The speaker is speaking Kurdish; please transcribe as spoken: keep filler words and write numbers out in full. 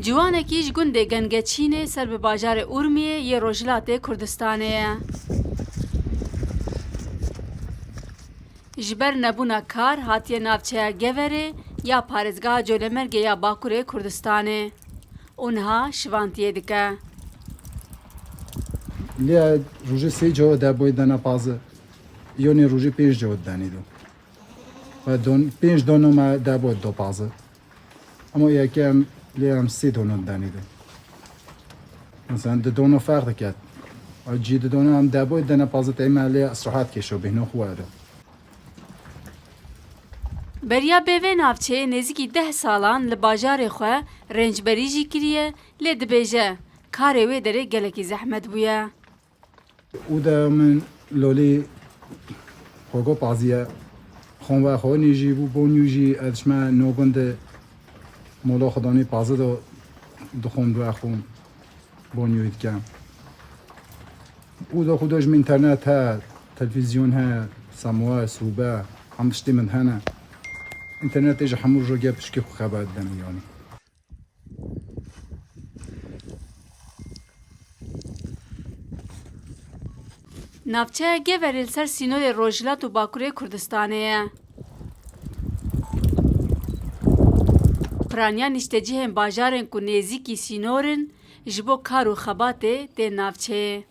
Ciwanekî ji gundê Gengeçînê ser bi bajarê Urmiyê yê Rojhilatê Kurdistanê ye. Ji ber nebûna kar hatiye navçeya Geverê ya parêzgeha Colemêrgê ya Bakurê Kurdistanê û niha şivantiyê dike. Lê rojê sê cawa deboyê dene pazı, yonê rojê pênc cawa denî do. Ve don, pênc dono me deboyê do pazı. Ama yeke em, lê em sê dono denî do. Mesela di dono ferq diket. A cî di dono em deboyê dene pazı teyme lê istirahat kêşo bêhno xwe do. Beriya bê vê navçeyê nêzîkî deh salan li bajarê xwe rêncberî jî kiriye, lê dibêje, karê wê derê gelekî zehmet bûye. Û de min lolî xwe go paziye. Xon ve xwe nî jî bû bonî jî ez çime no gund de mola Xudanî pazi do dixon ve xon bonî dikem. Û de xwe de ji min internet he, televîzyon he, samoa, sûbe, hemû tiştê min hene. Înternetê ji hemû roja pişkê xwe xeber didin yanî. Navçeya Geverê li ser sînorê Rojhilat û Bakurê Kurdistanê ye. Piraniya niştecihên bajarên ku nêzîkî sînor in, ji bo kar û xebatê tên navçeyê.